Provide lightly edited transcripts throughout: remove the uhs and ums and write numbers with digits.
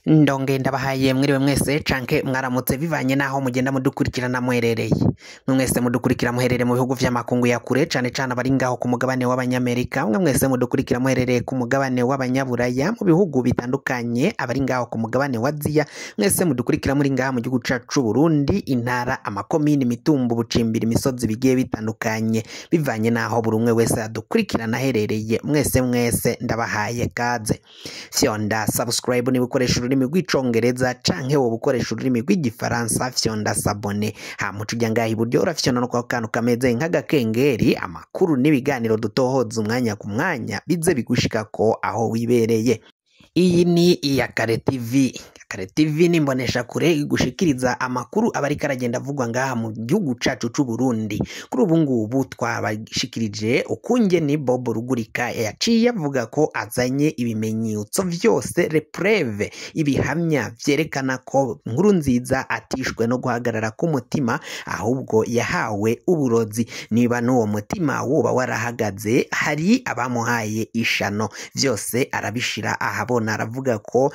Ndonge ndabahaye mwiriwe mwese canke mwaramutse bivanye naho mugenda mudukurikirana muherereye. Mwe mwese mudukurikira muherereye mu bihugu vy'amakungu ya kure cane cane abari ngaho ku mugabane w'abanyamerika, mwe mwese mudukurikira muherereye ku mugabane w'abanyaburaya mu bihugu bitandukanye, abari ngaho ku mugabane wa Aziya, mwese mudukurikira muri ngaha mu gihugu cacu c'Uburundi, intara, amakomini, imitumba, ubucimbiri, imisozi bigiye bitandukanye, bivanye naho buri umwe wese adukurikirana aherereye, mwese mwese ndabahaye kaze. Fyonda subscribe niba ukoresha ururimi rw'icongereza canke woba ukoresha ururimi rw'igifaransa, fyonda s'abonner. Hama uca uja ngaha iburyo urafyonda no kwako kantu kameze nk'agakengeri, amakuru n'ibiganiro dutohoza umwanya ku mwanya bize bigushikako aho wibereye. Iyi ni Iyakare TV. Iyakare TV ni imboneshakure igushikiriza amakuru aba ariko aragenda avugwa ngaha mu gihugu cacu c'Uburundi. Kuri ubu ngubu twabashikirije ukungene Bob Rugurika yaciye avuga ko azanye ibimenyetso vyose repreve, ibihamya vyerekana ko Nkurunziza atishwe no guhagarara k'umutima ahubwo yahawe uburozi. Niba n'uwo mutima woba warahagaze hari abamuhaye ishano, vyose arabishira ahabona. Aravuga ko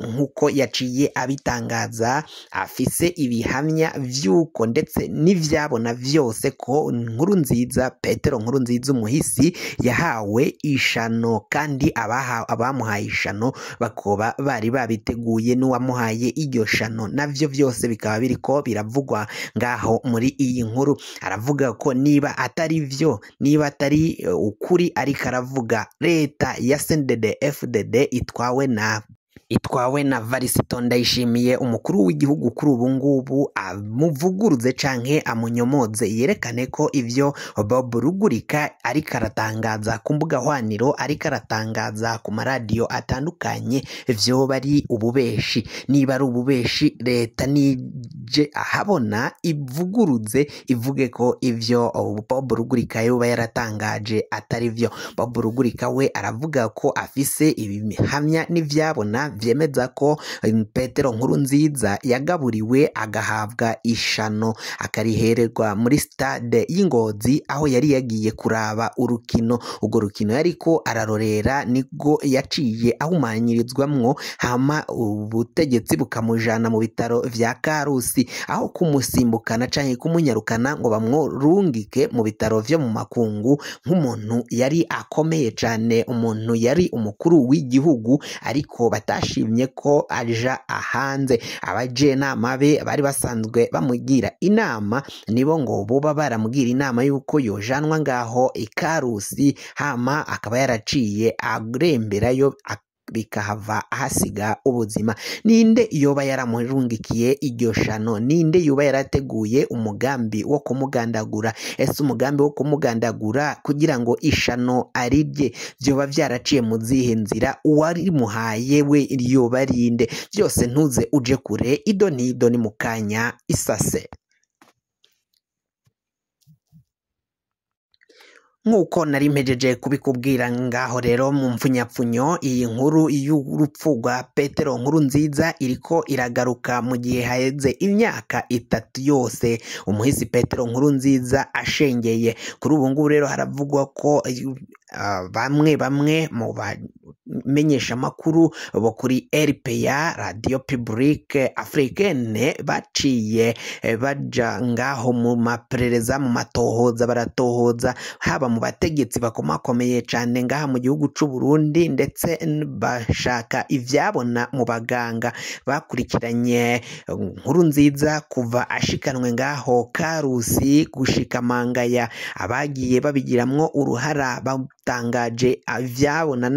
nkuko yaciye abitangaza afise ibihamya vy'uko ndetse n'ivyabona vyose ko Nkurunziza, Petero Nkurunziza umuhisi yahawe ishano, kandi abamuhaye ishano bakoba bari babiteguye n'uwamuhaye iryo shano, navyo vyose bikaba biriko biravugwa ngaho muri iyi nkuru. Aravuga ko niba atari vyo, niba atari ukuri ariko aravuga, leta ya CNDD FDD itwawe na Varisito Ndayishimiye umukuru w'igihugu kuri ubu ngubu, amuvuguruze canke amunyomoze, yerekane ko ivyo Bob Rugurika ariko aratangaza ku mbuga hwaniro, ariko aratangaza ku maradiyo atandukanye vyoba ari ububeshi. Niba ari ububeshi, leta nije ahabona ivuguruze, ivuge ko ivyo Bob Rugurika yoba yaratangaje atari vyo. Bob Rugurika we aravuga ko afise ibihamya n'ivyabona vyemeza ko Petero Nkurunziza yagaburiwe agahabwa ishano akarihererwa muri stade y'Ingozi aho yari yagiye kuraba urukino. Urwo rukino yariko ararorera nibwo yaciye ahumanyirizwamwo, hama ubutegetsi bukamujana mu bitaro vya Karusi, aho kumusimbukana canke kumunyarukana ngo bamurungike mu bitaro vyo mu makungu nk'umuntu yari akomeye cane, umuntu yari umukuru w'igihugu, ariko batashimye ko aja ahanze. Abajenama be bari basanzwe bamugira inama nibo ngo boba baramugira inama yuko yojanwa ngaho ikarusi, hama akaba yaraciye aremberayo bikahava ahasiga ubuzima. Ninde yoba yaramurungikiye iryo shano? Ninde yoba yarateguye umugambi wo kumugandagura? Ese umugambi wo kumugandagura kugira ngo ishano arirye vyoba vyaraciye mu zihe nzira? Uwarimuhaye we yoba arinde? Vyose ntuze uje kure, ido nido ni mukanya isase. Nkuko nari mpejeje kubikubwira ngaho rero mu mfunyapfunyo, iyi nkuru y'urupfu rwa Petero Nkurunziza iriko iragaruka mu gihe haheze imyaka 3 yose umuhisi Petero Nkurunziza ashengeye. Kuri ubu ngubu rero haravugwa ko bamwe bamwe mu bamenyesha makuru bo kuri RPA, Radio Publique Africaine, baciye baja ngaho mu maperereza, mu matohoza, baratohoza haba mu bategetsi bakomakomeye cane ngaha mu gihugu c'u Burundi, ndetse bashaka ivyabona mu baganga bakurikiranye Nkurunziza kuva ashikanwe ngaho Karusi gushika Mangaya. Abagiye babigiramwo uruhara batangaje ivyabona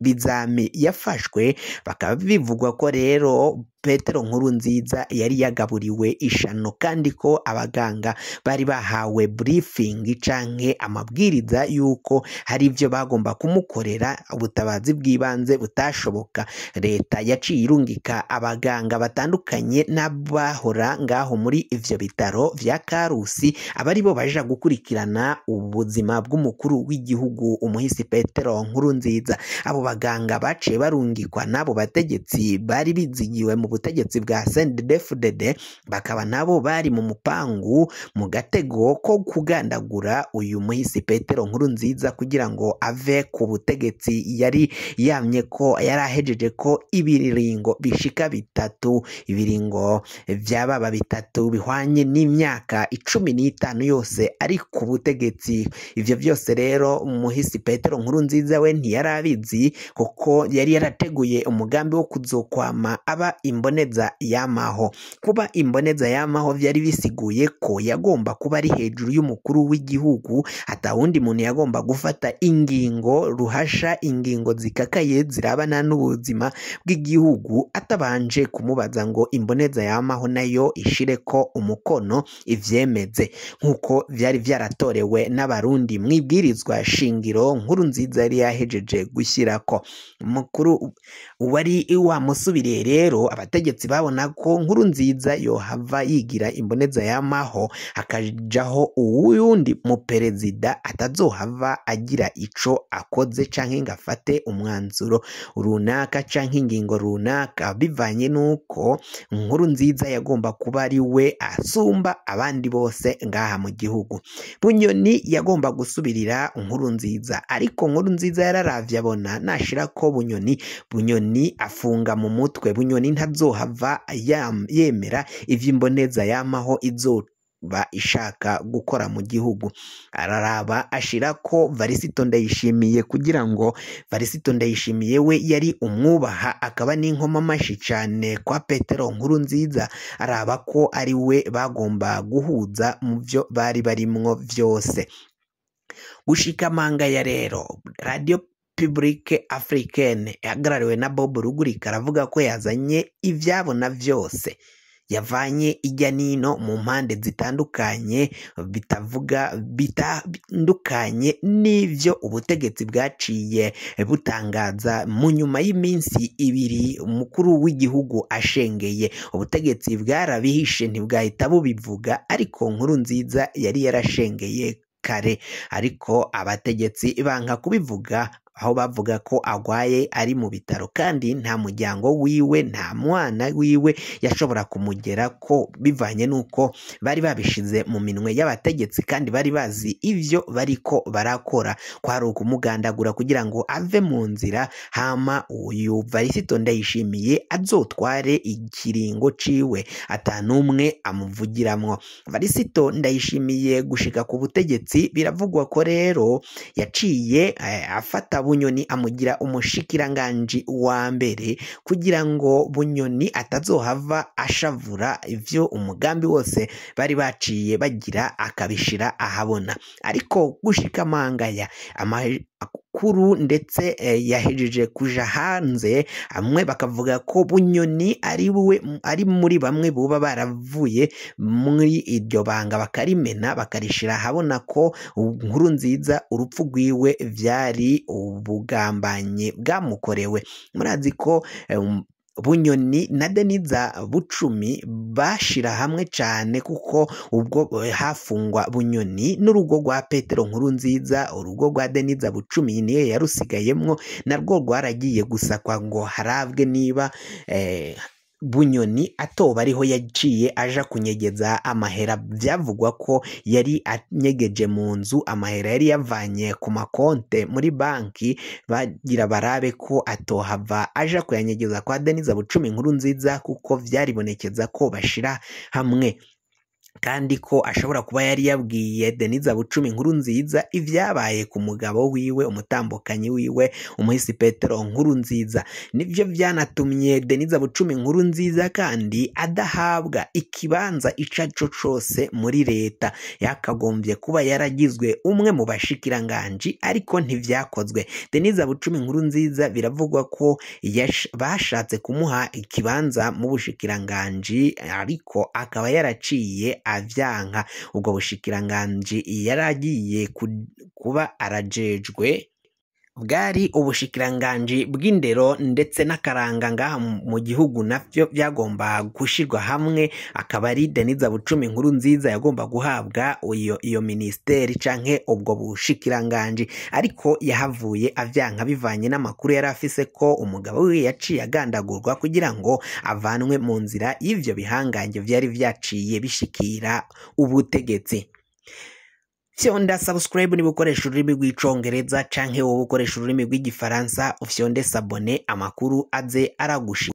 bizami yafashwe, bakaba bivugwa ko rero Petero Nkurunziza yari yagaburiwe ishano, kandi ko abaganga bari bahawe briefing canke amabwiriza yuko hari ivyo bagomba kumukorera, ubutabazi bw'ibanze butashoboka. Leta yaciye irungika abaganga batandukanye n'abahora ngaho muri ivyo bitaro vya Karusi, abari bo baja gukurikirana ubuzima bw'umukuru w'igihugu umuhisi Petero Nkurunziza. Abo baganga baciye barungikwa n'abo bategetsi bari bizigiwe mu butegetsi bwa CNDD-FDD, bakaba nabo bari mu mupangu mu gatego ko kugandagura uyu muhisi Petero Nkurunziza kugira ngo ave ku butegetsi yari yamye ko yari ahejeje ko ibiringo bishika bitatu, ibiringo vyababa bitatu bihwanye n'imyaka 15 yose ari ku butegetsi. Ivyo vyose rero umuhisi Petero Nkurunziza we ntiyarabizi, kuko yari yarateguye umugambi wo kuzokwama aba imboneza yamaho. Kuba imboneza yamaho vyari bisiguye ko yagomba kuba ari hejuru y'umukuru w'igihugu, atawundi muntu yagomba gufata ingingo ruhasha, ingingo zikakaye zirabana n'ubuzima bw'igihugu atabanje kumubaza ngo imboneza yamaho nayo ishireko umukono ivyemeze, nkuko vyari vyaratorewe n'abarundi mwibwirizwa shingiro Nkurunziza yari yahejeje gushyirako. Mukuru wari wamusubiriye rero, abategetsi babona ko Nkurunziza yohava yigira imboneza yamaho hakajaho uwundi muperezida atazohava agira ico akoze canke ngo afate umwanzuro runaka canke ingingo runaka, bivanye nuko Nkurunziza yagomba kuba ari we asumba abandi bose ngaha mu gihugu. Bunyoni yagomba gusubirira Nkurunziza, ariko Nkurunziza yararavye abona nashirako Bunyoni, Bunyoni afunga mu mutwe, Bunyoni ntazohava yemera ivy'imboneza yamaho izoba ishaka gukora mu gihugu. Araraba ashirako Varisito Ndayishimiye, kugira ngo Varisito Ndayishimiye we yari umwubaha akaba n'inkoma mashi cane kwa Petero Nkurunziza, araba ko ari we bagomba guhuza mu vyo bari barimwo vyose. Gushika mangaya rero, Radio Publique Africaine ihagarariwe na Bob Rugurika aravuga ko yazanye ivyabona vyose, yavanye ijya nino mu mpande zitandukanye, bitavuga bitandukanye n'ivyo ubutegetsi bwaciye butangaza mu nyuma y'iminsi ibiri umukuru w'igihugu ashengeye. Ubutegetsi bwarabihishe ntibwahita bubivuga, ariko Nkurunziza yari yarashengeye kare, ariko abategetsi banka kubivuga, aho bavuga ko agwaye ari mu bitaro kandi nta muryango wiwe nta mwana wiwe yashobora kumugera ko, bivanye nuko bari babishize mu minwe y'abategetsi kandi bari bazi ivyo bariko barakora, kwari ukumugandagura kugira ngo ave mu nzira, hama uyu Varisito Ndayishimiye azotware ikiringo ciwe atanumwe amuvugiramwo. Varisito Ndayishimiye gushika ku butegetsi biravugwa ko rero yaciye afata Bunyoni amugira umushikiranganji wa mbere, kugira ngo Bunyoni atazohava ashavura ivyo umugambi wose bari baciye bagira akabishira ahabona. Ariko gushika mangaya amakuru ndetse yahejeje kuja hanze, amwe bakavuga ko Bunyoni ari muri bamwe buba baravuye muri iryo banga bakarimena bakarishira ahabona ko Nkurunziza urupfu rwiwe vyari ubugambanyi bwamukorewe. Murazi ko Bunyoni na Deniza Bucumi bashira hamwe cane, kuko ubwo hafungwa Bunyoni n'urugo rwa Petero Nkurunziza, urugo rwa Deniza Bucumi niyo yarusigayemwo, narwo rwaragiye gusakwa ngo harabwe niba Bunyoni atoba ariho yaciye aja kunyegeza amahera. Byavugwa ko yari anyegeje mu nzu amahera yari yavanye ku makonte muri banki, bagira barabe ko atohava aja kuyanyegeza kwa Deniza Bucumi Nkurunziza, kuko vyaribonekeza ko bashira hamwe, kandi ko ashobora kuba yari yabwiye Deniza Bucumi Nkurunziza ivyabaye ku mugabo wiwe, umutambukanyi wiwe umuhisi Petero Nkurunziza. Nivyo vyanatumye Deniza Bucumi Nkurunziza kandi adahabwa ikibanza ico cose muri leta, yakagombye kuba yaragizwe umwe mu bashikiranganji, ariko ntivyakozwe. Deniza Bucumi Nkurunziza biravugwa ko bashatse kumuha ikibanza mu bushikiranganji, ariko akaba yaraciye avyanka. Ubwo bushikiranganji yaragiye kuba arajejwe Bwari ubushikiranganji bw'indero ndetse n'akaranga ngaha mu gihugu, navyo byagomba gushirwa hamwe, akaba ari Denise Bucumi Nkuru Nziza yagomba guhabwa iyo ministeri canke ubwo bushikiranganji, ariko yahavuye avyanka bivanye n'amakuru yari afise ko umugabo wiwe yaciye agandagurwa kugira ngo avanwe mu nzira y'ivyo bihangange vyari vyaciye bishikira ubutegetsi. Fyonda subscribe niba ukoresha ururimi rw'icongereza canke wowe ukoresha ururimi rw'igifaransa, ufyonde s'abonner amakuru aze aragushika.